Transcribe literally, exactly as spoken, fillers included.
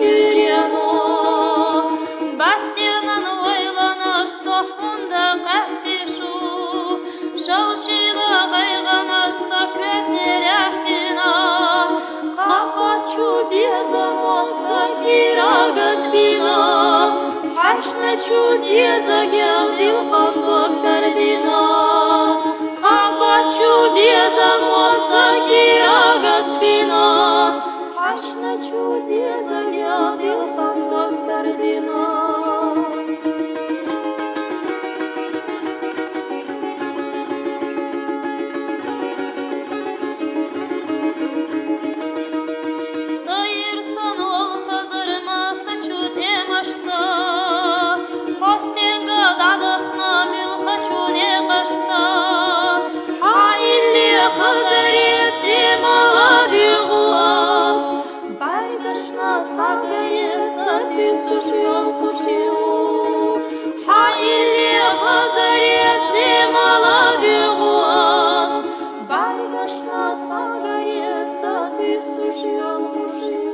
кюрено. Бастенан ойланаш, со хунда къасти шу, шалшила гъайгъанаш, со куьтнеряхтина. Къапачу беза мосса кирагат бина, хьашначу деза гелдил хандок тардина. Къапачу беза мосса кирагат бина, хьашначу деза гелдил хандок тардина. Сайир сан ол Хизир масачу тӀемашца, хвостенга дадахна муьлхачу некъашца. Гьа илли Хизире семала дуьгъу ас, баргашна сагаре сатисуш йолхушиу. Гьа илли Хизире семала дуьгъу ас, баргашна сагаре сатисуш йолхушиу.